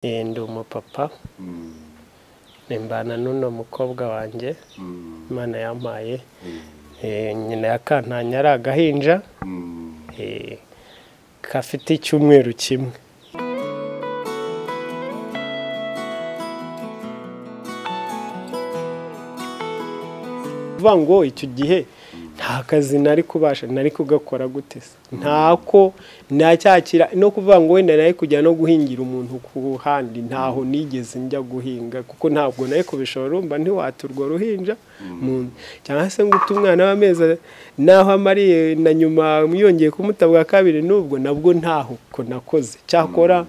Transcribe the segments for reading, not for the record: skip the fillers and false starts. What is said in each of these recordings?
Ndi umupapa nimbana n'uno mukobwa wanjye Imana yampaye, nyina yakantanye ari agahinja gafite icyumweru kimwe. Kuvuga ngo icyo gihe nta kazi nari kubasha, nari kugakora gute se? Ntako nacyakira no kuvuga ngo wenda nari kujya no guhingira umuntu ku handi, ntaho nigeze njya guhinga kuko ntabwo nari kubishobora. Urumva ntiwaturwa ruhinja cyangwa se ngo ute umwana w'amezi naho amariye na nyuma yongeye kumuta bwa kabiri, nubwo nabwo ntaho ko nakoze. Cyakora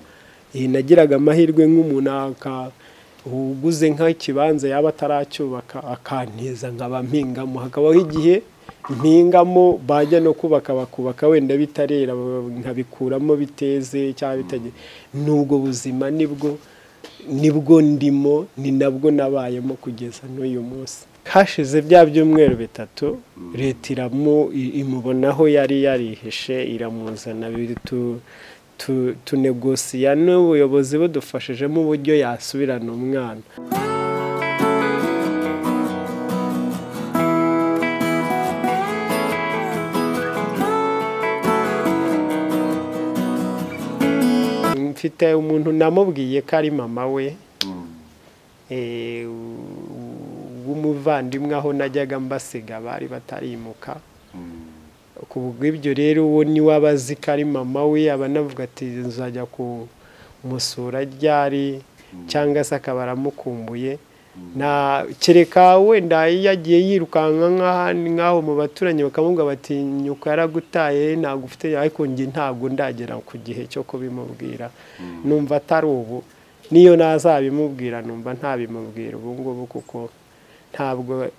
nagiraga amahirwe nk'umuntu uguze nk'ikibanza yaba ataracyubaka akantiza nkaba mpingamo, hakabaho igihe mpingamo bajya no kubaka bakubaka wenda bitarera nkabikuramo biteze cyangwa bitage. Nubwo buzima nibwo ndimo, ni nabwo nabayemo kugeza n'uyu munsi. Hashize bya byumweru bitatu leta imubonaho yari yarihishe iramuzana, tunegosiya n'ubuyobozi budufashijemo uburyo yasubirana umwana. Mfite umuntu namubwiye ko ari mama we w'umuvandimwe, aho najyaga mbasiga bari batarimuka. Kubw'ibyo rero uwo ni wabazi ko ari mama we, aba navuga ati nzajya kumusura ryari cyangwa se akaba aramukumbuye. Na kereka wenda yagiye yirukanka nk'aho mu baturanyi bakamubwira bati nyuko yaragutaye ntabwo ufite, ariko njye ntabwo ndagera ku gihe cyo kubimubwira. Numva atari ubu, niyo nazabimubwira numva ntabimubwira ubu ngubu kuko ntabwo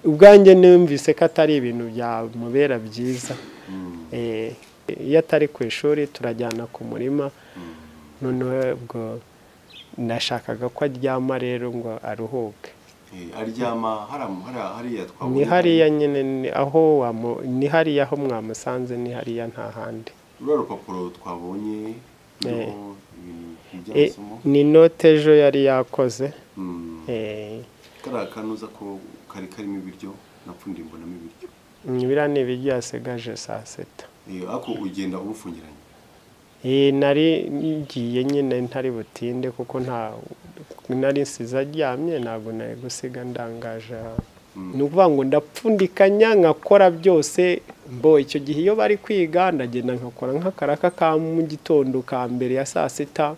ubwanjye numvise ko atari ibintu byamubera byiza. Iyo atari ku ishuri turajyana ku murima, noneho ubwo nashakaga ko aryama rero ngo aruhuke. Aryama hariya twabonye? Ni hariya nyine aho ni hariya aho mwamusanze, ni hariya nta handi. Ruriya rupapuro twabonye ni note ejo yari yakoze. Kariya kanuza ko kari karimo ibiryo, napfundiye mbonamo ibiryo. Biriya ni ibiryo yasigaje saa sita. Ariko ugenda ubufungiranye? Nari ngiye nyine ntari butinde kuko nta nari nsize aryamye, ntabwo nari gusiga ndangaje. Ni ukuvuga ngo ndapfundikanya nkakora byose. Mbo icyo gihe iyo bari kwiga ndagenda nkakora nk'akaraka ka mu gitondo ka mbere ya saa sita,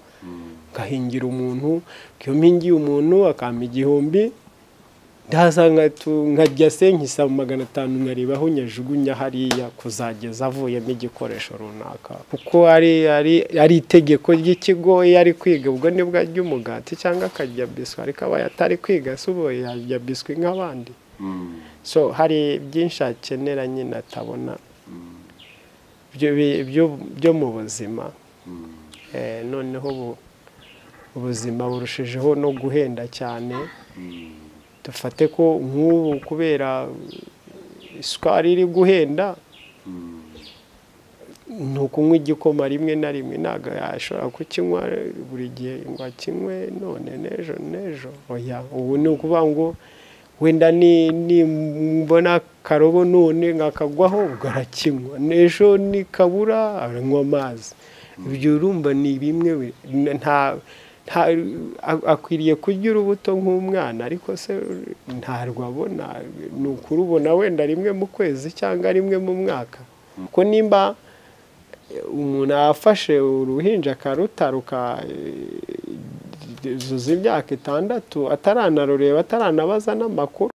ngahingira umuntu. Iyo mpingiye umuntu akampa 1000, ndaza nkajya se nkisaba 500 nkareba aho nyajugunya hariya kuzageza avuyemo igikoresho runaka, kuko ari itegeko ry'ikigo. Iyo ari kwiga ubwo nibwo arya umugati cyangwa akarya biswi, ariko abaye atari kwiga se ubu yarya biswi nk'abandi. So hari byinshi akenera nyine atabona byo mu buzima. Noneho ubuzima burushijeho no guhenda cyane. Dufate ko nk'ubu kubera isukari iri guhenda, ni ukunywa igikoma rimwe na rimwe, ntabwo yashobora kukinywa buri gihe ngo akinywe none n'ejo n'ejo. Oya, ubu ni ukuvuga ngo wenda nimbona karobo none nkakagwaho ubwo arakinywa, n'ejo nikabura aranywa amazi. Ibyo urumva ni bimwe nta akwiriye kurya urubuto nk'umwana, ariko se ntarwo abona, ni ukurubona wenda rimwe mu kwezi cyangwa rimwe mu mwaka. Kuko nimba umuntu afashe uruhinja akarutaruka zuza imyaka 6 ataranarureba ataranabaza n'amakuru.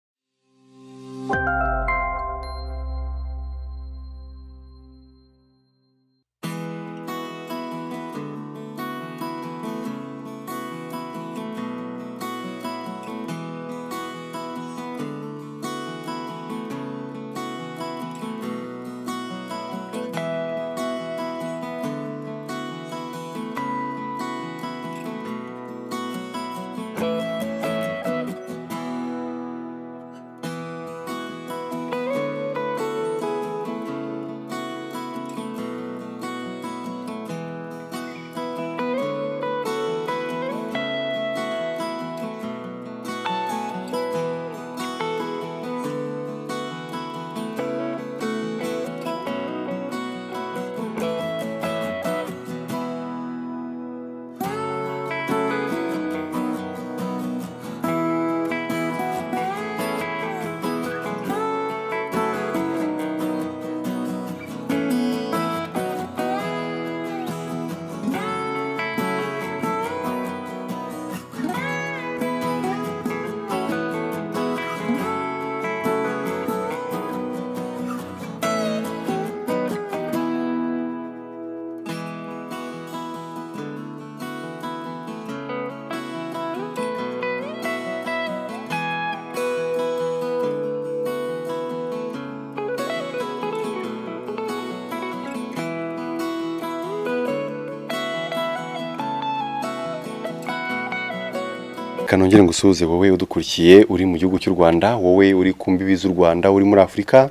Reka nongere ngusuhuze wowe udukurikiye uri mu gihugu cy'u Rwanda, wowe uri ku mbibi z'u Rwanda, uri muri Afurika,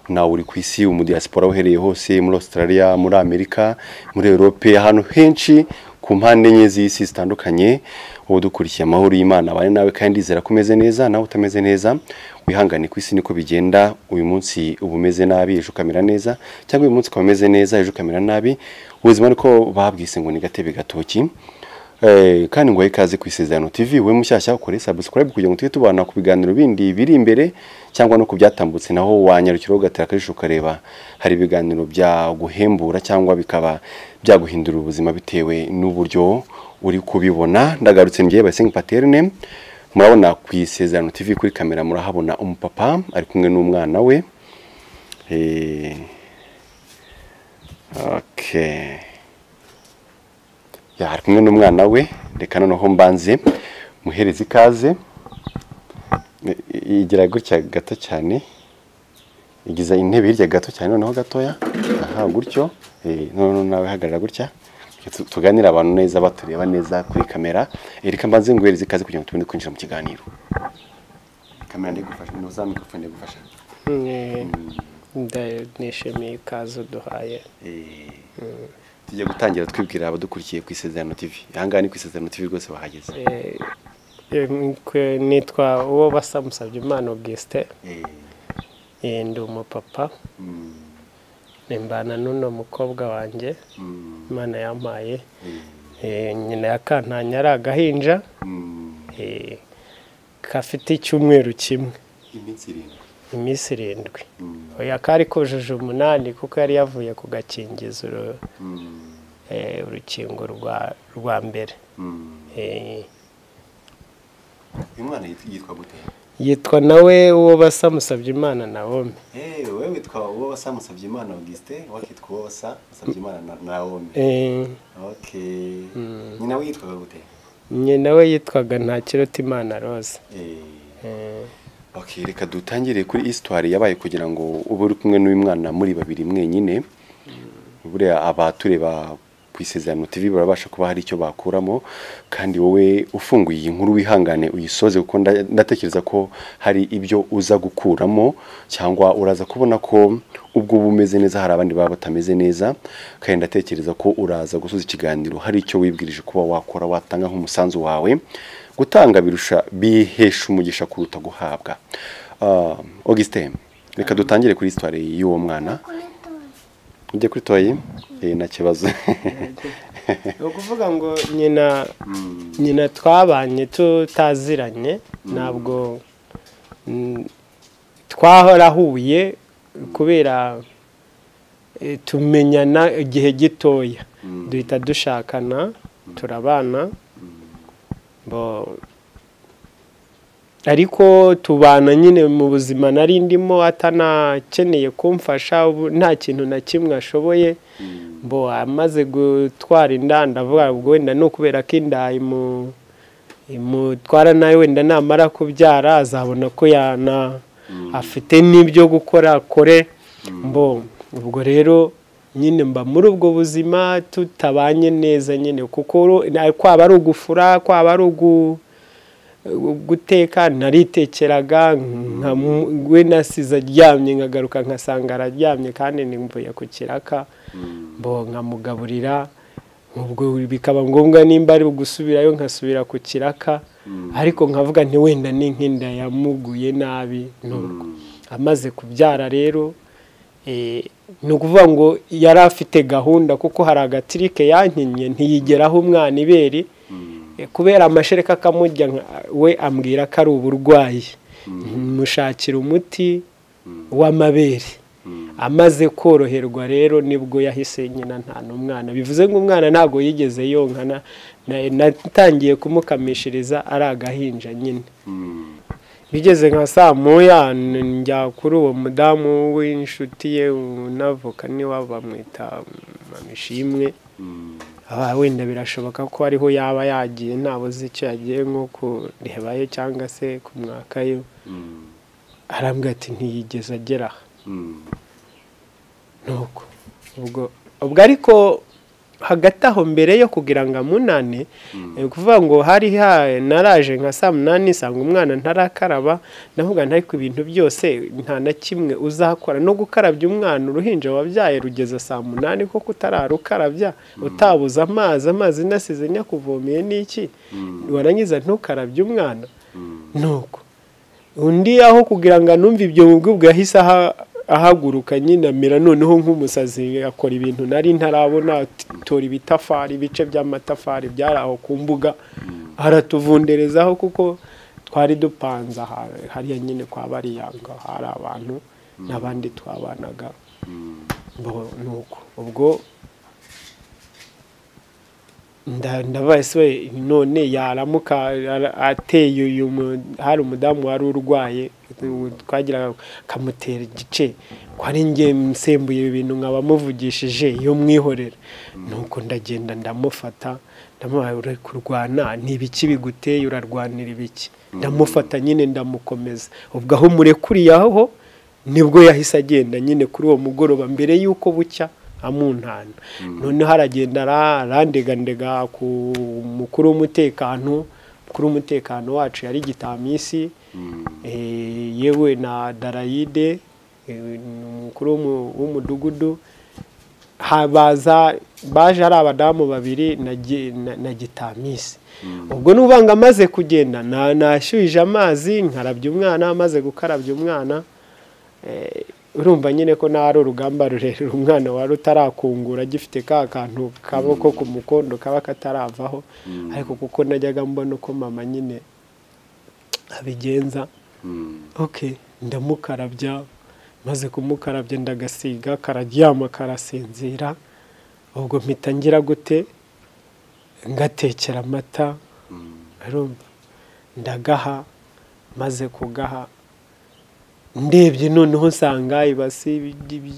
nawe uri ku isi, mu diaspora uhereye hose, muri Australia, muri Amerika, muri Europe, ahantu henshi ku mpande enye z'isi zitandukanye. Wowe udukurikiye, amahoro y'Imana abane nawe, kandi ndizera ko umeze neza. Nawe utameze neza, wihangane, ku isi niko bigenda. Uyu munsi uba umeze nabi, ejo ukamera neza, cyangwa uyu munsi ukaba umeze neza, ejo ukamera nabi. Ubuzima niko babwise ngo ni gatebe gatoki. Kandi ngo ikaze ku Isezerano TV. We mushyashya, ukore subscribe kugira ngo tujye tubana ku biganiro bindi biri imbere, cyangwa no ku byatambutse naho wanyarukira ugatera akajisho ukareba. Hari ibiganiro byaguhembura cyangwa bikaba byaguhindura ubuzima bitewe n'uburyo uri kubibona. Ndagarutse ngiye Basenga Paterne. Murabona ku Isezerano TV, kuri kamera murahabona umupapa ari kumwe n'umwana we. Okay, ya, ari kumwe n'umwana we. Reka noneho mbanze muhereze ikaze. Igira gutya gato cyane, igiza intebe hirya gato cyane, noneho gatoya, aha gutyo. Noneho nawe hagarara gutya, tuganire abantu neza batureba neza kuri kamera. Reka mbanze nguhereze ikaze kugira ngo tubone kwinjira mu kiganiro. Kamera ndigufasha, nuza microphone ndigufasha. Nishimiye ikaze uduhaye. Tujya gutangira twibwira abadukurikiye ku Isezerano TV. Ahangaha ni ku Isezerano TV rwose, bahageze. Nitwa uwo basa Musabyimana Augustin. Ndi umupapa, nimbana n'uno mukobwa wanjye Imana yampaye. Nyina yakantanye ari agahinja gafite icyumweru kimwe, iminsi 7. Iminsi 7. Oya, kari kujuje 8, kuko yari yavuye kugakingiza urukingo rwa mbere. Uyu mwana yitwa gute? Yitwa nawe uwo basa Musabyimana Naomi. Wewe witwa uwo basa Musabyimana Augustin, wakitwa uwo basa Musabyimana Naomi. Okay, nyina we yitwaga gute? Nyina we yitwaga Ntakirutimana Rose. Okay, reka dutangire kuri histoire yabaye kugira ngo ube uri kumwe n'uyu mwana muri babiri mwenyine. Buriya abatureba ku Isezerano TV barabasha kuba hari icyo bakuramo, kandi wowe ufunguye iyi nkuru wihangane uyisoze, kuko ndatekereza ko hari ibyo uza gukuramo, cyangwa uraza kubona ko ubwo bumeze neza hari abandi baba batameze neza. Kandi ndatekereza ko uraza gusoza ikiganiro hari icyo wibwirije kuba wakora, watanga nk'umusanzu wawe. Gutanga birusha bihesha umugisha kuruta guhabwa. Augustin, reka dutangire kuri histoire y'uwo mwana. Ujye kuri toyi, nta kibazo. Ni ukuvuga ngo nyina twabanye tutaziranye, ntabwo twahorahuye kubera tumenyana igihe gitoya, duhita dushakana turabana. Ariko tubana nyine mu buzima nari ndimo, atanakeneye kumfasha, nta kintu na kimwe ashoboye. Bo amaze gutwara inda, ndavuga ubwo wenda no kubera ko inda imutwara nawe, wenda namara kubyara azabona ko yana afite n'ibyo gukora akore. Mbo ubwo rero nyine mba muri ubwo buzima tutabanye neza nyine, kuko kwaba ari ugufura, kwaba ari guteka, naritekeraga we nasize aryamye, nkagaruka nkasanga araryamye kandi nimvuye ku kiraka. Mbo nkamugaburira, ubwo bikaba ngombwa nimba ari gusubirayo nkasubira ku kiraka, ariko nkavuga nti wenda ni nk'inda yamuguye nabi. Nuko amaze kubyara rero, ni ukuvuga ngo yari afite gahunda, kuko hari agatirike yankinye ntiyigeraho umwana ibere, kubera amashereka akamurya, we ambwira ko ari uburwayi, mushakira umuti w'amabere. Amaze koroherwa rero nibwo yahise nyina nta n'umwana, bivuze ngo umwana ntabwo yigeze yonkana, natangiye kumukamishiriza ari agahinja nyine. Bigeze nka saa moya njya kuri uwo mudamu w'inshuti ye unavuka niwe bamwita Mamishimwe. Aba wenda birashoboka ko ariho yaba yagiye, ntabuze icyo yagiye nko kurebayo cyangwa se kumwakayo. Arambwira ati ntiyigeze agera. Nuko ubwo ariko Hagati aho mbere yo kugira ngo amunane, kuvuga ngo hari naraje nka saa 8 nsanga umwana ntarakaraba, ndavuga nti ariko ibintu byose nta na kimwe uzakora, no gukarabya umwana uruhinja wabyaye rugeza saa 8 koko utararukarabya, utabuze amazi nasize nyakuvomeye n'iki, warangiza ntukarabye umwana. Nuko undi aho kugira ngo anumve ibyo mubwo yahise ahaguruka nyine amera noneho nk'umusazi, akora ibintu nari ntarabona, tora ibitafari, ibice by'amatafari byari aho ku mbuga, aratuvunderezaho kuko twari dupanze hariya nyine kwa bariyanga hari abantu n'abandi twabanaga. Nuko ubwo ndabaye se none yaramuka ateye uyu, hari umudamu wari urwaye twagiraga kamutera igice ko ari nge nsembuye ibintu nkaba muvugishije iyo mwihorera. Nuko ndagenda ndamufata, ndamuhaye uri kurwana ni ibiki biguteye, urarwanira ibiki? Ndamufata nyine ndamukomeza. Ubwo aho murekuriye aho nibwo yahise agenda nyine kuri uwo mugoroba mbere yuko bucya amuntana. Noneho aragenda arandegandega ku mukuru w'umutekano, mukuru w'umutekano wacu yari Gitamisi, yewe na Darayide umukuru w'umudugudu, habaza baje ari abadamu babiri na Gitamisi. Ubwo nubanga amaze kugenda nashyuhije amazi nkarabya umwana, amaze gukarabya umwana, urumva nyine ko nari urugamba rurerure, umwana wari utarakungura agifite ka kantu kaboko ku mukondo kaba kataravaho, ariko kuko najyaga mbona uko mama nyine abigenza. Okay, ndamukarabya, maze kumukarabya ndagasiga kararyama karasinzira. Ubwo mpita ngira gute, ngatekera amata, urumva ndagaha, maze kugaha ndebye noneho nsanga ibasi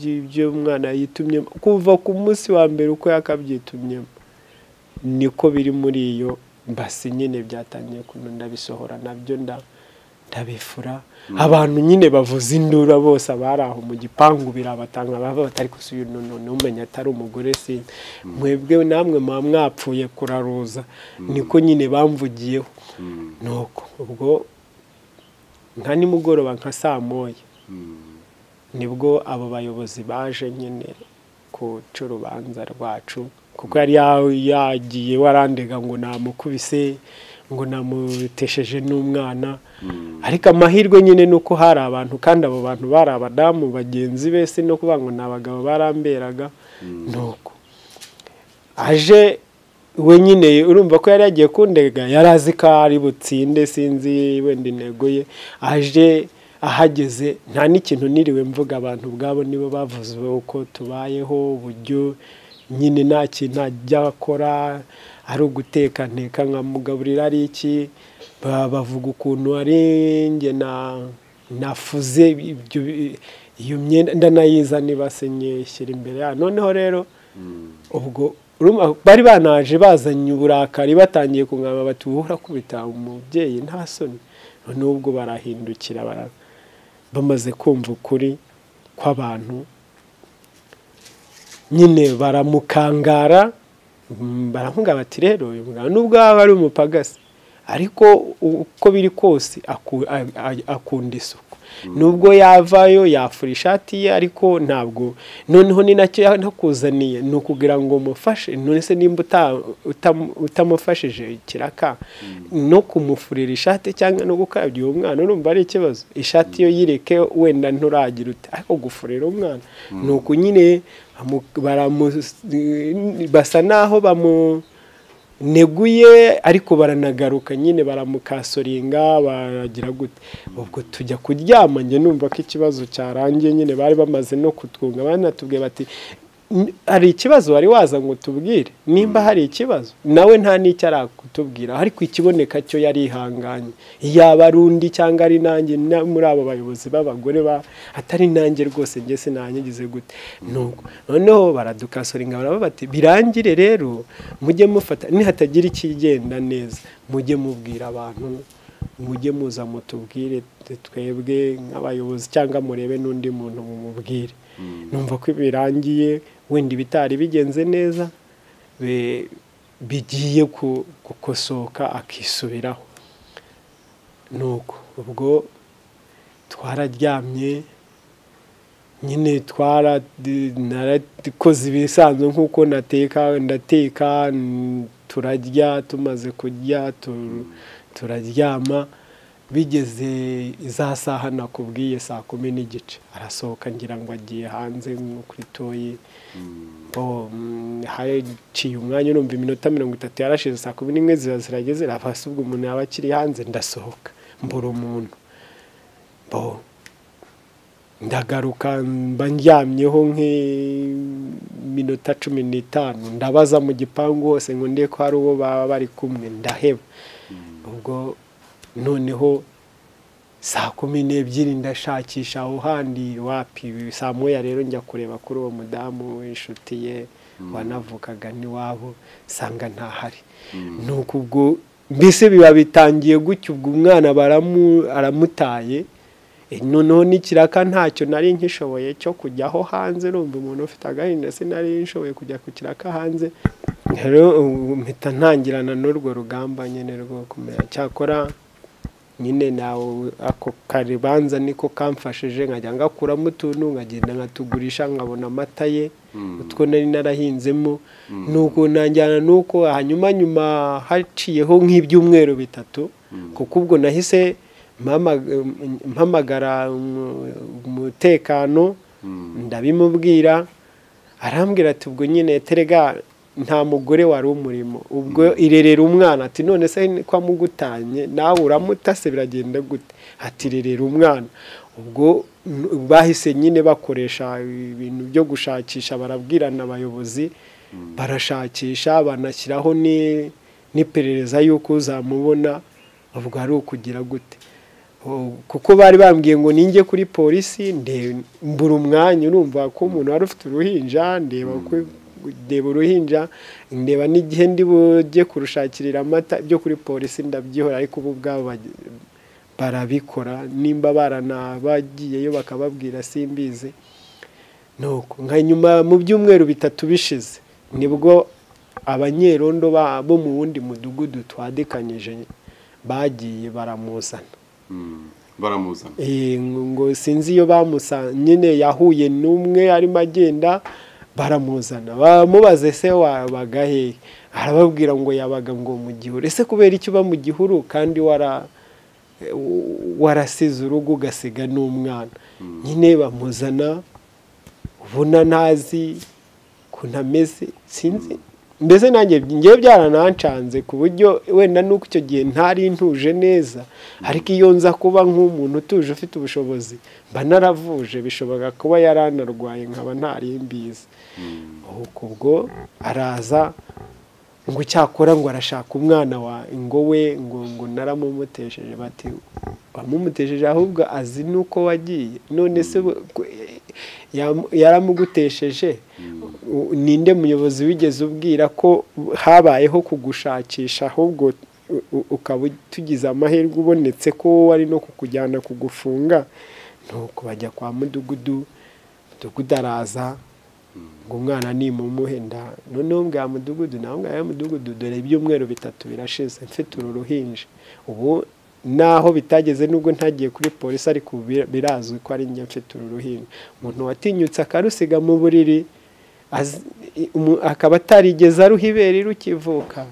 ibyo umwana yitumye kuva ku munsi wa mbere uko yakabyitumyemo niko biri muri iyo basi nyine byatangiye kununda, bisohora nabyo ndabifura. Abantu nyine bavuza indura bose abari aho mu gipangu birabatanga, bava batari kusuyu none umenya atari umugore si mwebwe namwe mwapfuye kuraruza, niko nyine bamvugiyeho. Nuko ubwo nka nimugoroba nka saa 1 nibwo abo bayobozi baje nyine ku rubanza rwacu, kuko yari yagiye warandega ngo namukubise, ngo namutesheje n'umwana. Ariko amahirwe nyine nuko hari abantu, kandi abo bantu bari abadamu bagenzi be, si no kuvuga ngo ni abagabo baramberaga. Nuko aje we nyine urumva ko yari yagiye kundega, yari azi ko ari butsinde, sinzi wenda intego ye. Aje ahageze nta n'ikintu niriwe mvuga, abantu ubwabo nibo bavuze uko tubayeho, uburyo nyine nta kintu ajya akora, ari uguteka nteka nkamugaburira ari iki, bavuga ukuntu ari nge nafuze iyo myenda ndanayizana ibasenye shyira imbere ya. Noneho rero ubwo bari banaje bazanye uburakari, batangiye kungamba bati uhora kubita umubyeyi nta soni. Nubwo barahindukira bamaze kumva ukuri kw'abantu nyine baramukangara, baravuga bati rero uyu mugabo nubwo aba ari umupagasi ariko uko biri kose akunda isuku, nubwo yavayo yafura ishati ye ariko ntabwo noneho ni nacyo nakuzaniye ni ukugira ngo mufashe. None se nimba utamufashije kiraka no kumufurira ishati cyangwa no gukarabya uwo mwana, urumva ari ikibazo. Ishati yo yireke wenda nturagira ute, ariko gufurira umwana ni uku nyine basa naho bamu neguye, ariko baranagaruka nyine baramukasoringa baragira gute. Ubwo tujya kuryama nge numva ko ikibazo cyarangiye nyine, bari bamaze no kutwunga, banatubwiye bati hari ikibazo wari waza ngo tubwire, nimba hari ikibazo nawe nta n'icyo arakutubwira, ariko ikiboneka cyo yarihanganye, yaba ari undi cyangwa ari nanjye muri abo bayobozi b'abagore atari nanjye rwose nge sinanyigize gute. Nuko noneho baradukasoringa baraba bati birangire rero mujye mufata, nihatagira ikigenda neza mujye mubwira abantu, mujye muza mutubwire twebwe nk'abayobozi cyangwa murebe n'undi muntu mumubwire. Numva ko birangiye wenda ibitari bigenze neza bigiye gukosoka akisubiraho. Nuko ubwo twararyamye nyine, narakoze ibisanzwe nk'uko nateka, ndateka turarya, tumaze kurya turaryama. Bigeze za saha nakubwiye 10:15 arasohoka, ngira ngo agiye hanze nko kuri toyi. Haciye umwanya urumva iminota 30 yarashize, 11:00 ziba zirageze, ravasi ubwo umuntu yaba akiri hanze. Ndasohoka mbura umuntu, ndagaruka mba ndyamyeho nk'iminota 15, ndabaza mu gipangu hose ngo ndebe ko hari uwo baba bari kumwe, ndaheba. Ubwo noneho 12:00 ndashakisha aho handi wapi. 1:00 rero njya kureba kuri uwo mudamu w'inshuti ye wanavukaga n'iwabo, sanga ntahari. Nuko ubwo mbese biba bitangiye gutyo, ubwo umwana aramutaye. Noneho n'ikiraka ntacyo nari nkishoboye cyo kujyaho hanze, urumva umuntu ufite agahinda sinari nshoboye kujya ku kiraka hanze. Rero mpita ntangirana n'urwo rugamba nyine rwo kumenya. Cyakora nyine nawe ako karibanza niko kamfashije, nkajya ngakuramo utuntu nkagenda nkatugurisha, nkabona amata ye utwo nari narahinzemo. Nuko nanjyana nuko hanyuma nyuma haciyeho nk'ibyumweru 3, kuko ubwo nahise mpamagara umutekano ndabimubwira, arambwira ati ubwo nyine terega nta mugore wari umurimo, ubwo irerera umwana. Ati none se kwa mugutanye nawe uramutase biragenda gute? Ati irerera umwana. Ubwo bahise nyine bakoresha ibintu byo gushakisha, barabwirana abayobozi, barashakisha, banashyiraho n'iperereza yuko uzamubona ubwo ari ukugira gute, kuko bari bambwiye ngo ninjye kuri polisi mbura umwanya. Urumva ko umuntu wari ufite uruhinja, ndeba uruhinja, ndeba n'igihe ndi bujye kurushakirira amata, byo kuri polisi ndabyihora, ariko ubu ubwabo barabikora, nimba baranabagiyeyo bakababwira simbizi. Nuko nka nyuma mu byumweru 3 bishize nibwo abanyerondo bo mu wundi mudugudu twadekanyije bagiye baramuzana. Baramuzana ngo sinzi iyo bamusanze nyine, yahuye n'umwe arimo agenda, baramuzana bamubaze se wabaga he, arababwira ngo yabaga ngo mu gihuru. Ese kubera icyo uba mu gihuru kandi warasize urugo ugasiga n'umwana? Nyine bamuzana ubona ntazi ukuntu ameze, sinzi mbese nanjye ngiye byaranancanze ku buryo wenda nuko icyo gihe ntari ntuje neza, ariko iyo nza kuba nk'umuntu utuje ufite ubushobozi mba naravuje, bishoboka kuba yaranarwaye nkaba ntari mbizi. Ubwo araza ngo cyakora ngo arashaka umwana wa ngo we ngo naramumutesheje. Bati wamumutesheje ahubwo azi nuko wagiye, none se yaramugutesheje? Ninde muyobozi wigeze ubwira ko habayeho kugushakisha, ahubwo ukaba tugize amahirwe ubonetse ko wari no kukujyana kugufunga? Nuko bajya kwa mudugudu, mudugudu araza ngo umwana nimumuhe. Noneho mbwa mudugudu, nawe mbwa mudugudu, dore ibyumweru 3 birashize mfite uru ruhinja, ubu naho bitageze nubwo ntagiye kuri polisi ariko birazwi ko ari njye mfite uru ruhinja. Umuntu watinyutse akarusiga mu buriri akaba atarigeze aruha ibere rukivuka,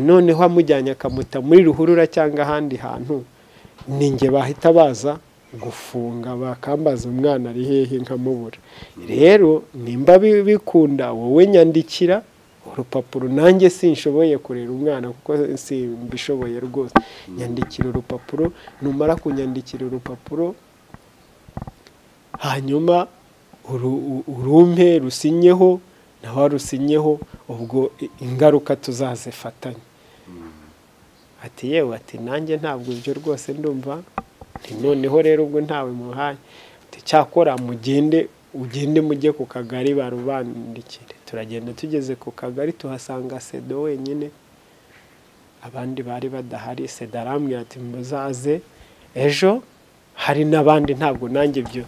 noneho amujyanye akamuta muri ruhurura cyangwa ahandi hantu, ninjye bahita baza gufunga bakambaza umwana ari hehe nkamubura. Rero nimba bikunda wowe nyandikira urupapuro, nanjye sinshoboye kurera umwana kuko simbishoboye rwose, nyandikira urupapuro. Numara kunyandikira urupapuro hanyuma urumpe rusinyeho, nawe rusinyeho, ubwo ingaruka tuzazifatanya. Ati yewe, ati nanjye ntabwo ibyo rwose ndumva. Noneho rero ubwo ntawe muhaye, ati cyakora mugende ugende mujye ku kagari barubandikire. Turagenda tugeze ku kagari tuhasanga Sedo wenyine, abandi bari badahari. Sedo arambwira ati muzaze ejo, hari n'abandi ntabwo nanjye ibyo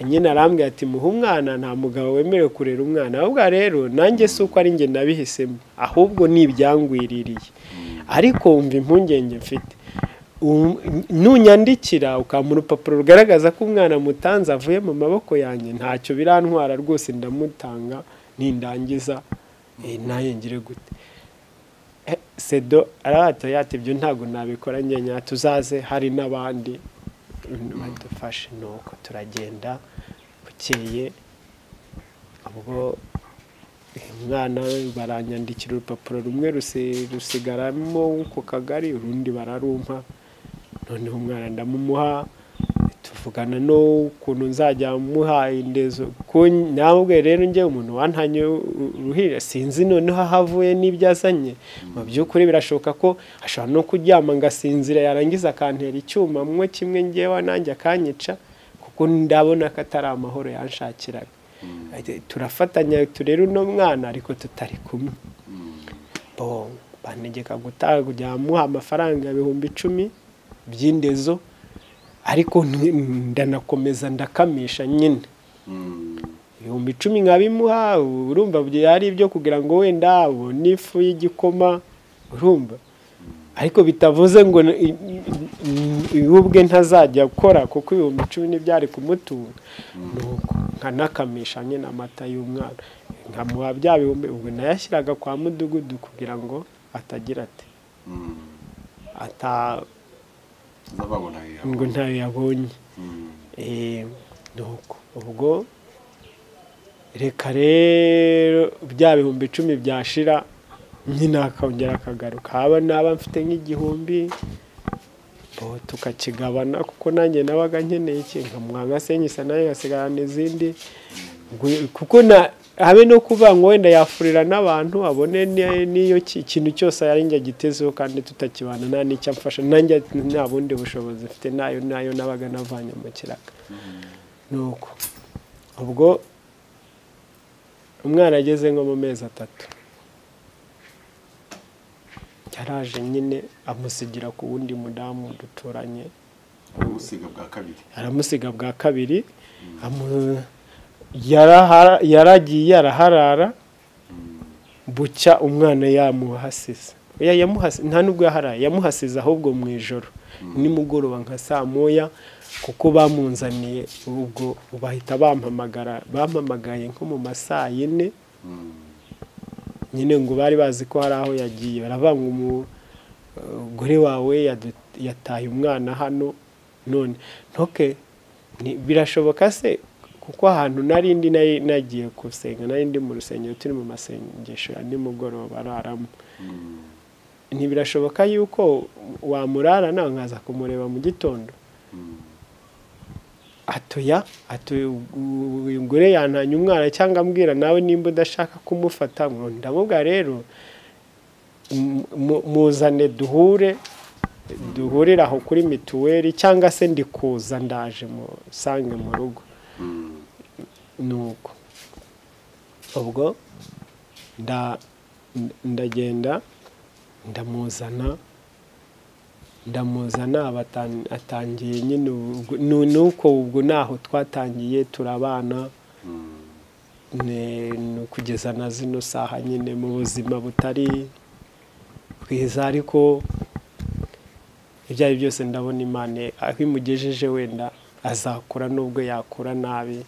Nyine arambwira ati muhe umwana, nta mugabo wemerewe kurera umwana. Ahubwo rero nanjye si uko ari njye nabihisemo, ahubwo ni ibyangwiririye. Ariko wumva impungenge mfite, nunyandikira ukampa urupapuro rugaragaza ko umwana mutanze avuye mu maboko yanjye, ntacyo birantwara rwose, ndamutanga nindangiza naye ngire gute. Sedo arata yati ibyo ntago nabikora njye, tuzaze hari n'abandi badufashe. Nuko turagenda bukeye, ubwo umwana baranyandikira urupapuro rumwe rusigaramo ku kagari, urundi bararumpa. Noneho umwana ndamumuha, tuvugana no ukuntu nzajya muha indezo. Namubwiye rero njye umuntu wantanye uruhira sinzi noneho ahavuye n'ibyo azanye. Mu by'ukuri birashoboka ko ashobora no kuryama ngasinzira, yarangiza akantera icyuma mwe kimwe ngewe nanjye akanyica, kuko ndabona ko atari amahoro yanshakiraga. Turafatanya turera uno mwana ariko tutari kumwe. Bantegeka gutanga kujya muha amafaranga 10,000 by'indezo, ariko ndanakomeza ndakamisha nyine 10,000 nkabimuha. Urumva byari ibyo kugira ngo wenda abone ifu y'igikoma, urumva, ariko bitavuze ngo ubwe ntazajya akora, kuko 10,000 ntibyari kumutunga. Nuko nkanakamisha nyine amata y'umwana nkamuha bya bihumbi, ubwo nayashyiraga kwa mudugudu kugira ngo atagira ati ata ngo ntayo yabonye. Nuko ubwo reka rero bya 10,000 byashira, nyine akongera akagaruka, haba naba mfite nk'igihumbi tukakigabana, kuko nanjye nabaga nkeneye iki, nkamuha nka senyisa nayo ngasigarana izindi, kuko na habe no kuvuga ngo wenda yafurira n'abantu abone n'iyo ikintu cyose yari njye gitezeho, kandi tutakibana nta n'icyo amfasha, nanjye nta bundi bushobozi mfite, nayo nabaga navanye mu kiraka. Nuko ubwo umwana ageze nko mu mezi 3 yaraje nyine amusigira ku wundi mudamu duturanye. Aramusiga bwa kabiri. Yaragiye araharara, bucya umwana yamuhasize. Nta nubwo yaharaye, yamuhasize ahubwo mu ijoro nimugoroba nka saa 1, kuko bamunzaniye ubwo bahita bampamagara, bampamagaye nko mu masaa 4 nyine, ngo bari bazi ko hari aho yagiye. Baravuga ngo umugore wawe yataye umwana hano none. Ntoke birashoboka se, kuko ahantu nari ndi nagiye gusenga, nari ndi mu rusengero turi mu masengesho ya nimugoroba araramo. Ntibirashoboka yuko wamurara nawe nkaza kumureba mu gitondo. Atoya umugore yantanye umwana cyangwa ambwira nawe nimba udashaka kumufata, ngo ndamubwa rero muzane duhure, duhurira aho kuri mituweli, cyangwa se ndikuza ndaje musange mu rugo. Nuko ubwo ndagenda ndamuzana, atangiye nyine nuko ubwo naho twatangiye turabana kugeza na zino saha nyine mu buzima butari bwiza, ariko ibyo ari byose ndabona Imana aho imugejeje wenda azakura, nubwo yakura nabi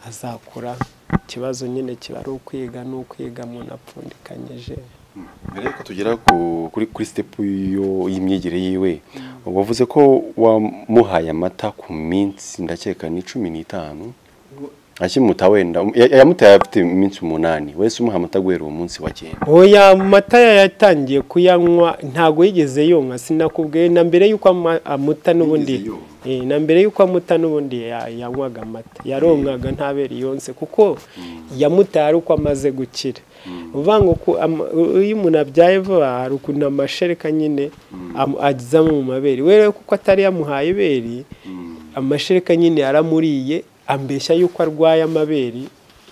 azakura. Ikibazo nyine kiba ari ukwiga, n'ukwiga umuntu apfundikanyije. Mbere yuko tugera kuri step y'imyigire yiwe, wavuze ko wamuhaye amata ku minsi ndakeka ni 15 akimuta, wenda yamutaye afite iminsi 8, wese umuha amata guhera uwo munsi wa 9. Oya, amata yatangiye kuyanywa ntago yigeze yonka, sinakubwiye na mbere yuko amuta n'ubundi, na mbere yuko amuta n'ubundi yanywaga amata, yaronkaga ntabere yonse, kuko yamutaye ari uko amaze gukira. Uvuga ngo iyo umuntu abyaye vuba hari ukuntu amashereka nyine azamo mu mabere, we kuko atari yamuhaye ibere, amashereka nyine yaramuriye, ambeshya yuko arwaye amabere.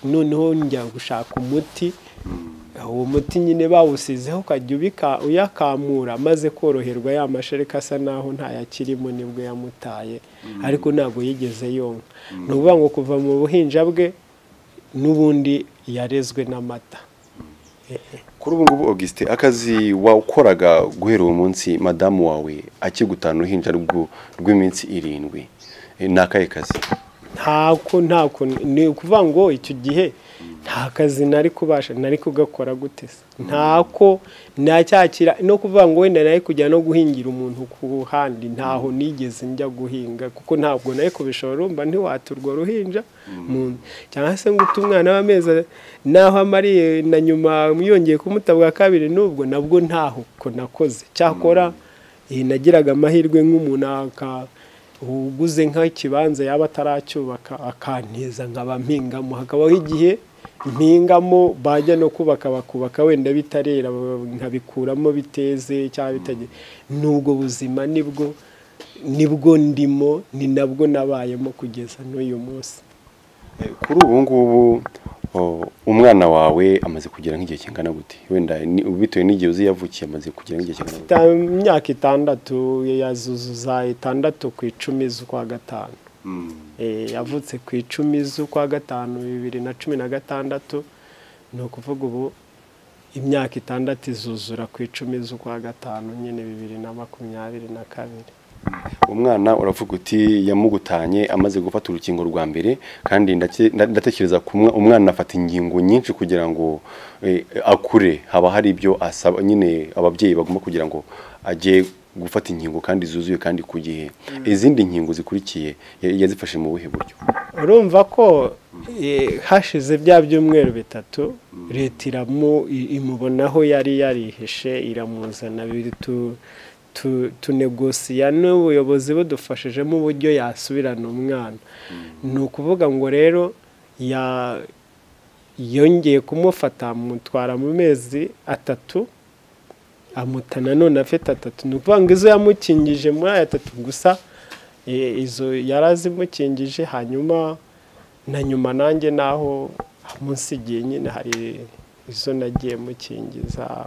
Noneho njya gushaka umuti Uwo muti nyine bawusizeho ukajya ubika uyakamura, maze koroherwa ya mashereka asa naho ntayakirimo nibwo yamutaye, ariko ntabwo yigeze yonka. Ni ukuvuga ngo kuva mu buhinja bwe n'ubundi yarezwe n'amata. Kuri ubu ngubu Augustin, akazi wakoraga guhera uwo munsi madamu wawe akigutana uruhinja rw'iminsi 7, ni akahe kazi? Ntako ni ukuvuga ngo icyo gihe nta kazi nari kubasha, nari kugakora gute se? Ntako nacyakira no kuvuga ngo wenda nari kujya no guhingira umuntu ku handi, ntaho nigeze njya guhinga kuko ntabwo nari kubishobora. Urumva ntiwaturwa ruhinja mu cyangwa se ngo umwana w'amezi naho amariye na nyuma yongeye kumutabwa kabiri, nubwo nabwo ntaho ko nakoze. Cyakora nagiraga amahirwe nk'umuntu uguze nk'ikibanza yaba ataracyubaka akantiza nkaba mpingamo, hakabaho igihe mpingamo bajya no kubaka bakubaka wenda bitarera nkabikuramo biteze cyangwa bitageze. Nubwo buzima nibwo ndimo, ni nabwo nabayemo kugeza n'uyu munsi. Kuri ubu ngubu umwana wawe amaze kugira nk'igihe kingana gute? Wenda bitewe n'igihe uzi yavukiye, amaze kugira nk'igihe kingana gute? Imyaka 6, yazuzuza 6 ku 10 z'ukwa gatanu. Yavutse ku 10 z'ukwa gatanu 2016, ni ukuvuga ubu imyaka 6 izuzura ku 10 z'ukwa gatanu nyine 2022. Umwana uravuga uti yamugutanye amaze gufata urukingo rwa mbere, kandi ndatekereza umwana afata ingingo nyinshi kugira ngo akure, haba hari ibyo asaba nyine ababyeyi bagomba kugira ngo ajye gufata inkingo kandi zuzuye kandi ku gihe. Izindi nkingo zikurikiye yazifashe mu buhe buryo? Urumva ko hashize bya byumweru 3 leta imubonaho yari yarihishe iramuzana, tunegosiya n'ubuyobozi budufashijemo uburyo yasubirana umwana. Ni ukuvuga ngo rero yongeye kumufata amutwara mu mezi 3, amuta nanone afite 3. Ni ukuvuga ngo izo yamukingije muri aya 3 gusa, izo yarazimukingije, hanyuma na nyuma nanjye naho amunsigiye nyine hari izo nagiye mukingiza,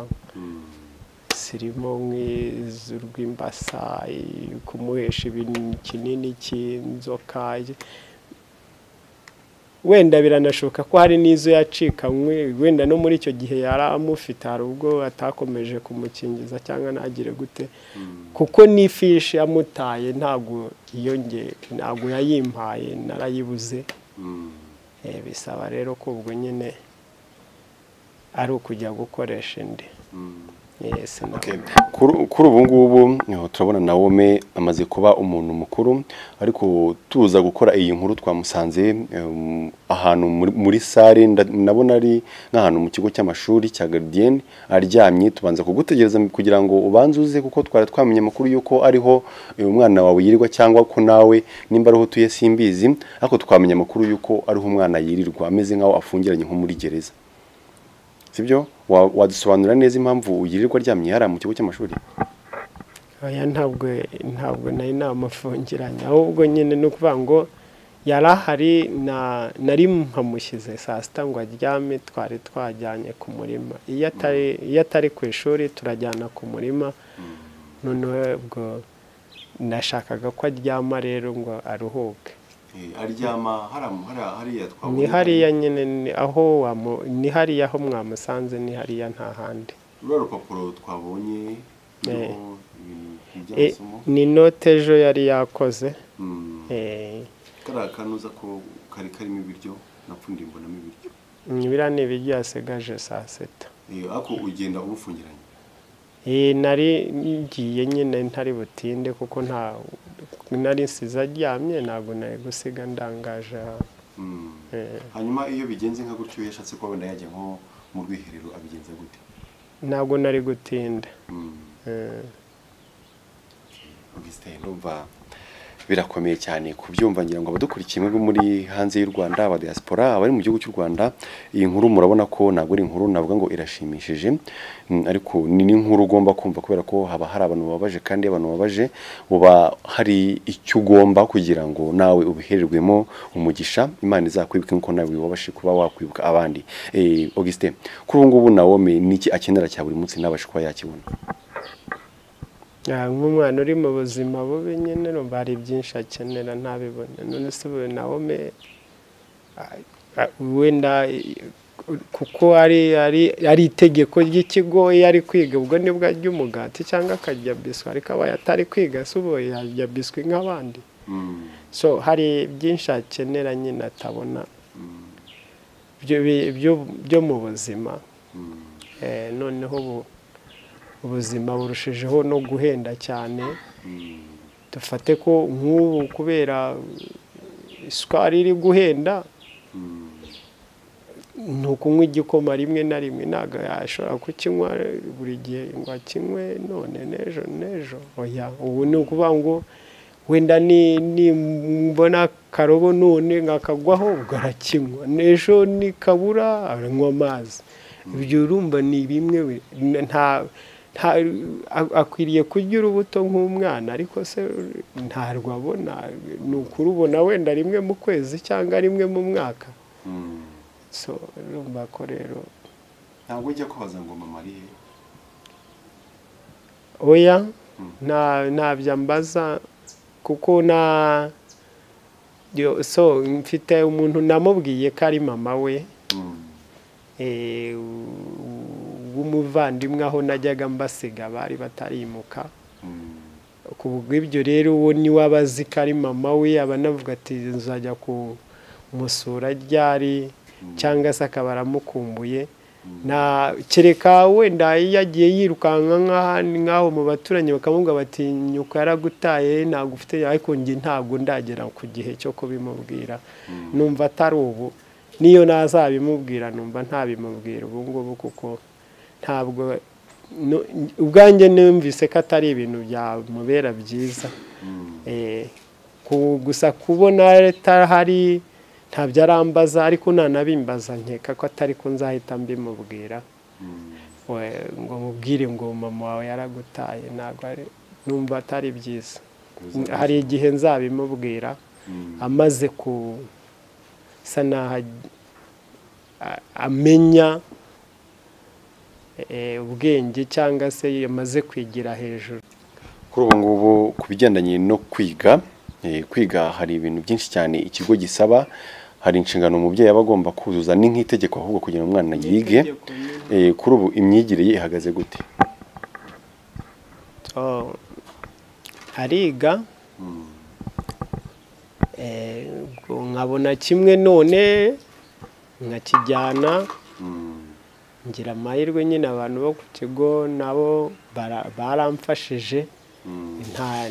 zirimo nk'iz'urw'imbasa, kumuhesha ibintu kinini cy'inzoka. Wenda biranashoboka ko hari n'izo yacikanywe, wenda no muri icyo gihe yari amufite hari ubwo atakomeje kumukingiza cyangwa ntagire gute, kuko n'ifishi yamutaye ntabwo yongeye, ntabwo yayimpaye, narayibuze. Bisaba rero ko ubwo nyine ari ukujya gukoresha indi. Kuri ubu ngubu turabona Naome amaze kuba umuntu mukuru, ariko tuza gukora iyi nkuru twamusanze ahantu muri sare, ndabona ari nk'ahantu mu kigo cy'amashuri cya Gardienne aryamye. Tubanza kugutegereza kugira ngo ubanze uze, kuko twari twamenye amakuru yuko ariho umwana wawe yirirwa, cyangwa ko nawe nimba ariho utuye simbizi, ariko twamenye amakuru yuko ariho umwana yirirwa ameze nk'aho afungiranye nko muri gereza. Sibyo? Wadusobanurira neza impamvu uyirirwa aryamye hariya mu kigo cy'amashuri? Oya, ntabwo nari namufungiranye, ahubwo nyine ni ukuvuga ngo yari ahari, nari mpamushyize saa 6 ngo aryame, twari twajyanye ku murima. Iyo atari ku ishuri turajyana ku murima, noneho ubwo nashakaga ko aryama rero ngo aruhuke. Aryama hariya twabonye, ni hariya nyine aho ni hariya aho mwamusanze, ni hariya nta handi. Ruriya rupapuro twabonye ni note ejo yari yakoze. Kariya kanuza ko kari karimo ibiryo, napfundiye mbonamo ibiryo. Biriya ni ibiryo yasigaje saa 6. Ariko ugenda ubufungiranye? Nari ngiye nyine ntari butinde kuko nta nari nsize aryamye, ntabwo nari gusiga ndangaje. Hanyuma iyo bigenze nka gutyo yashatse ko wenda yajya nko mu rwiherero abigenza gute? Ntabwo nari gutinda. Augustin, ndumva Birakomeye cyane kubyumva, ngira ngo abadukurikiye mwebwe muri hanze y'u Rwanda, aba diaspora, abari mu gihugu cy'u Rwanda, iyi nkuru murabona ko ntabwo ari inkuru navuga ngo irashimishije, ariko ni n'inkuru ugomba kumva kubera ko haba hari abantu bababaje, kandi abantu bababaje uba hari icyo ugomba kugira ngo nawe ubihererwemo umugisha, Imana izakwibuke nkuko nawe wabashe kuba wakwibuka abandi. Augustin, kuri ubu ngubu Naomi niki akenera cya buri munsi nabashe kuba yakibona? Nk'umwana uri mu buzima bubi nyine urumva hari byinshi akenera ntabibone. None se ubu Naomi wenda kuko ari itegeko ry'ikigo, iyo ari kwiga ubwo nibwo arya umugati cyangwa akarya biswi, ariko abaye atari kwiga se ubu yarya biswi nk'abandi. So hari byinshi akenera nyine atabona byo mu buzima. Noneho ubu ubuzima burushijeho no guhenda cyane. Dufate ko nk'ubu kubera isukari iri guhenda, ni ukunywa igikoma rimwe na rimwe, ntabwo yashobora kukinywa buri gihe ngo akinywe none n'ejo n'ejo. Oya, ubu ni ukuvuga ngo wenda nimbona karobo none nkakagwaho ubwo arakinywa, n'ejo nikabura aranywa amazi. Ibyo urumva ni bimwe nta akwiriye kurya urubuto nk'umwana, ariko se ntarwo abona, ni ukurubona wenda rimwe mu kwezi cyangwa rimwe mu mwaka. So urumva ko rero ntabwo ujya kubaza ngo mama ari he? Oya, ntabyo ambaza kuko na so mfite umuntu namubwiye ko ari mama we, w'umuvandimwe aho najyaga mbasiga bari batarimuka. Ku bw'ibyo rero uwo ni we abazi ko ari mama we, aba anavuga ati nzajya kumusura ryari, cyangwa se akaba aramukumbuye. Na kereka wenda iyo yagiye yirukanka nk'aho mu baturanyi bakamubwira bati nyoko yaragutaye ntabwo ufite, ariko njye ntabwo ndagera ku gihe cyo kubimubwira. Numva atari ubu, niyo nazabimubwira numva ntabimubwira ubu ngubu, kuko ntabwo ubwanjye numvise ko atari ibintu byamubera byiza. Gusa kubona hari ntabyo arambaza, ariko nanabimbaza nkeka ko atari ko nzahita mbimubwira ngo mubwire ngo mama wawe yaragutaye, ntabwo ari, numva atari byiza. Hari igihe nzabimubwira amaze kusa naho amenya ubwenge cyangwa se yamaze kwigira hejuru. Kuri ubu ngubu ku bigendanye no kwiga, kwiga hari ibintu byinshi cyane ikigo gisaba, hari inshingano umubyeyi aba agomba kuzuza, ni nk'itegeko ahubwo kugira ngo umwana yige. Kuri ubu imyigire ye ihagaze gute? Ariga, nkabona kimwe none nkakijyana, ngira amahirwe nyine abantu bo ku kigo nabo baramfashije,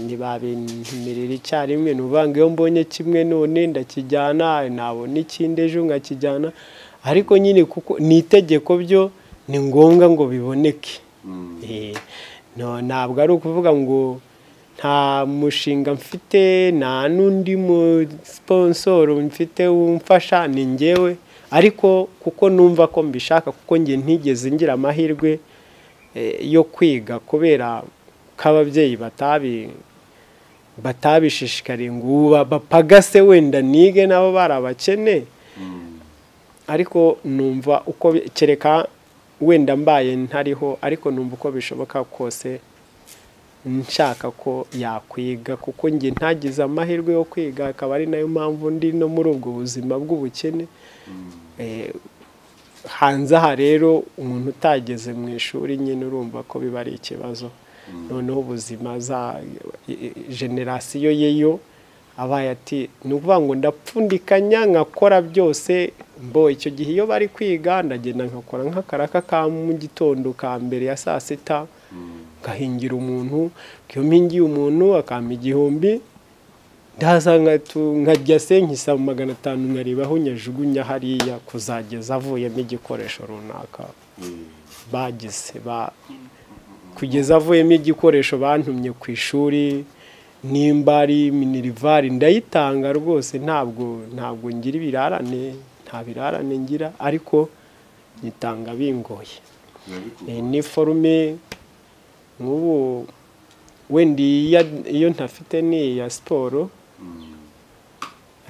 ntibabintumirira icyarimwe. Ni ukuvuga ngo iyo mbonye kimwe none ndakijyana, nabona ikindi ejo nkakijyana, ariko nyine kuko ni itegeko byo ni ngombwa ngo biboneke. Ntabwo ari ukuvuga ngo nta mushinga mfite, nta n'undi mu sponsor mfite umfasha, ni njyewe, ariko kuko numva ko mbishaka, kuko njye ntigeze ngira amahirwe yo kwiga kubera ko ababyeyi batabishishikariye ngo bapagase wenda nige, nabo bari abakene. Ariko numva uko kereka wenda mbaye ntariho, ariko numva uko bishoboka kose nshaka ko yakwiga, kuko njye ntagize amahirwe yo kwiga, akaba ari nayo mpamvu ndi no muri ubwo buzima bw'ubukene. Hanze aha rero umuntu utageze mu ishuri nyine urumva ko biba ari ikibazo. Noneho ubuzima za generasiyo ye yo abaye ati ni ukuvuga ngo ndapfundikanya nkakora byose mbo icyo gihe iyo bari kwiga ndagenda nkakora nk'akaraka ka mu gitondo ka mbere ya saa sita, ngahingira umuntu, iyo mpingiye umuntu akampa 1000, ndaza nkajya se nkisaba 500 nkareba aho nyajugunya hariya kuzageza avuyemo igikoresho runaka bagize kugeza avuyemo igikoresho bantumye ku ishuri. Nimba ari minerivari ndayitanga rwose, ntabwo ngira ibirarane, nta birarane ngira, ariko nyitanga bingoye. Ni forume nk'ubu wenda iyo ntafite ni iya siporo,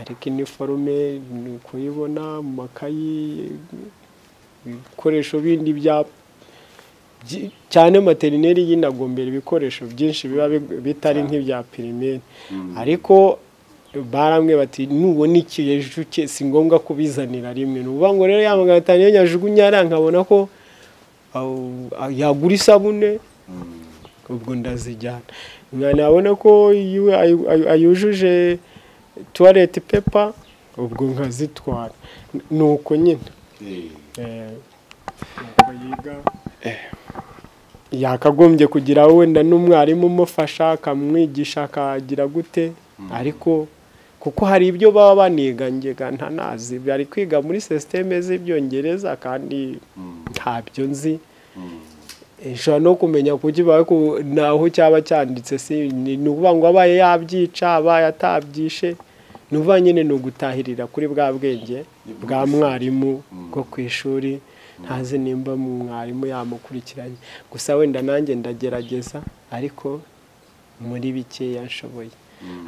ariko iniforume ni kuyibona mu makayi, ibikoresho bindi bya cyane materineri yinagombera ibikoresho byinshi biba bitari nk'ibya pirimeri. Ariko baramwe bati nubona iki ejo si ngombwa kubizanira rimwe. Ni ukuvuga ngo rero ya 500 iyo nyajugunya nkabona ko yagura isabune, ubwo ndazijyana. Nabona ko ayujuje toilet paper, ubwo nkazitwara. Nuko nyine nuko yiga yakagombye kugira wenda n'umwarimu umufasha akamwigisha akagira gute, ariko kuko hari ibyo baba baniga ngega ntanazi, bari kwiga muri systeme z'ibyongereza kandi ntabyo nzi. Nshobora no kumenya kuki naho cyaba cyanditse, si ni ukuvuga ngo abaye yabyica abaye atabyishe, ni ukuvuga nyine ni ugutahirira kuri bwa bwenge bwa mwarimu bwo ku ishuri. Ntazi nimba mwarimu yamukurikiranye, gusa wenda nanjye ndagerageza ariko muri bikeya nshoboye.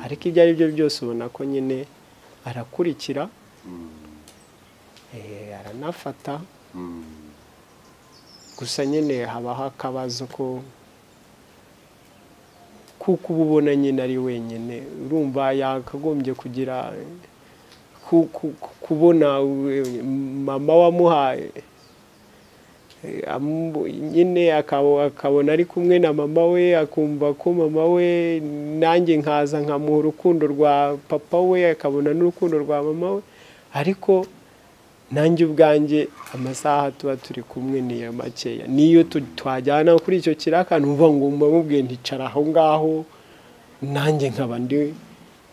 Ariko ibyo ari byo byose ubona ko nyine arakurikira, aranafata. Gusa nyine habaho akabazo ko kuko uba ubona nyine ari wenyine, urumva yakagombye kugira kubona mama wamuhaye nyine, akabona ari kumwe na mama we, akumva ko mama we, nanjye nkaza nkamuha urukundo rwa papa we, akabona n'urukundo rwa mama we. Ariko nanjye ubwanjye amasaha tuba turi kumwe niyo makeya, niyo twajyana kuri icyo kiraka numva ngo mubwiye nticara aho ngaho, nanjye nkaba ndi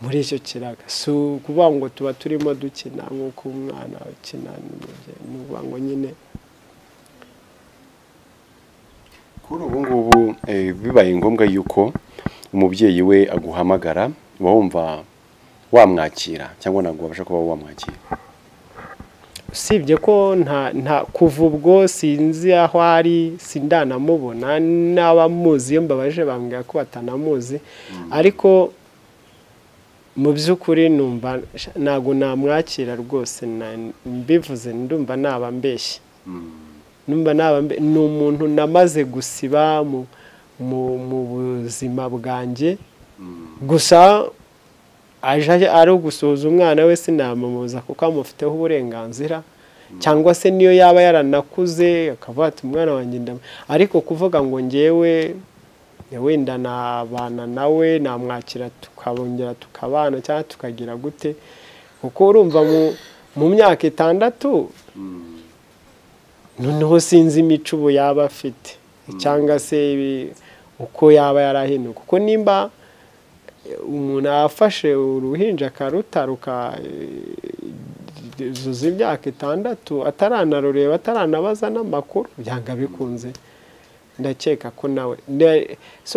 muri icyo kiraka. Si ukuvuga ngo tuba turimo dukina nk'uko umwana akina n'umubyeyi, ni ukuvuga ngo nyine kuri ubu ngubu bibaye ngombwa yuko umubyeyi we aguhamagara, uba wumva wamwakira cyangwa ntabwo wabasha kuba wamwakira? Usibye ko nta kuva ubwo sinzi aho ari, sindanamubona, n'abamuzi iyo mbabaje bambwira ko batanamuzi, ariko mu by'ukuri numva ntabwo namwakira rwose. Mbivuze ndumva naba mbeshye, numva naba ni umuntu namaze gusiba mu buzima bwanjye. Gusa aje ari ugusuhuza umwana we sinamubuza kuko amufiteho uburenganzira, cyangwa se niyo yaba yaranakuze akavuga ati umwana wanjye ndam, ariko kuvuga ngo ngewe wenda nabana nawe namwakira tukabongera tukabana cyangwa tukagira gute, kuko urumva mu myaka 6 noneho sinzi imico ubu yaba afite cyangwa se uko yaba yarahinduka. Kuko nimba umuntu afashe uruhinja akarutaruka zuza imyaka 6 ataranarureba ataranabaza n'amakuru, byanga bikunze ndakeka ko nawe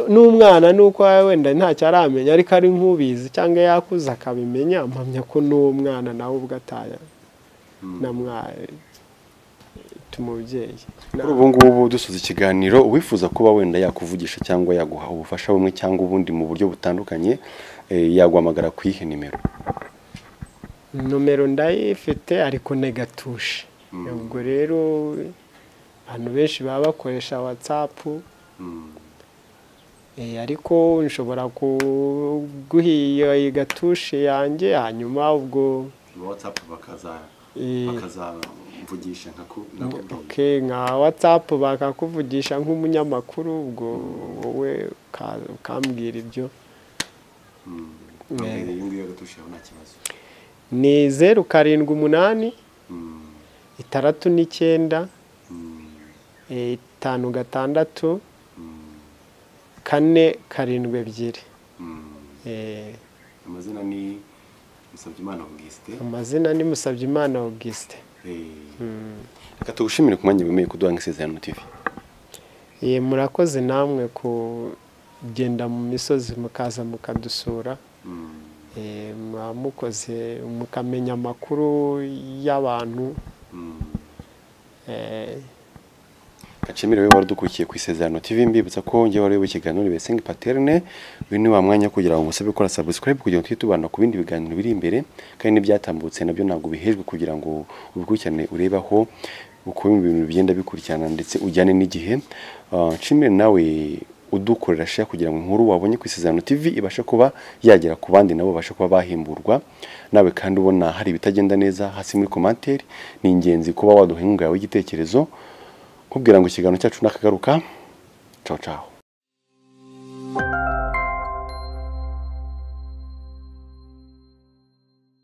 n'umwana nuko wenda ntacyo aramenya, ariko ari nk'ubizi cyangwa yakuze akabimenya, mpamya ko n'uwo mwana nawe ubwo ataya namwaye tumubyeyi. Kuri ubu ngubu dusoza ikiganiro, uwifuza kuba wenda yakuvugisha cyangwa yaguha ubufasha bumwe cyangwa ubundi mu buryo butandukanye, yaguhamagara ku iyihe nimero? Nomero ndayifite ariko negatushe. Ubwo rero abantu benshi baba bakoresha WhatsApp, ariko nshobora kuguha iyo gatushe yanjye, hanyuma ubwo WhatsApp bakazamvugisha nka WhatsApp bakakuvugisha nk'umunyamakuru, ubwo wowe ukambwira ibyo. Ni 0 7 8 6 9 5 6 4 7 2. Amazina ni Musabyimana Auguste. Amazina ni Musabyimana Auguste. Reka tugushimire ku mwanya wemeye kuduha Isezerano TV. Murakoze namwe ku kugenda mu misozi mukaza mukadusura, muba mukoze mukamenya amakuru y'abantu. Gacimire we waradukurikiye ku Isezerano TV, mbibutsa ko njye wari ikiganiro Besengi Paterne. Uyu ni wa mwanya kugira ngo usabe gukora subscribe kugira ngo tujye tubana ku bindi biganiro biri imbere, kandi n'ibyatambutse nabyo ntabwo bihejwe kugira ngo ubikurikirane urebe aho uko ibintu bigenda bikurikirana ndetse ujyane n'igihe. Nshimire nawe udukorera share kugira ngo inkuru wabonye ku Isezerano TV ibashe kuba yagera ku bandi nabo babashe kuba bahimburwa. Nawe kandi ubona hari ibitagenda neza hasi muri commentaire, ni ingenzi kuba waduha inkunga yawe y'igitekerezo. Kubwira ngo ikiganiro cyacu nakagaruka. Ciao ciao.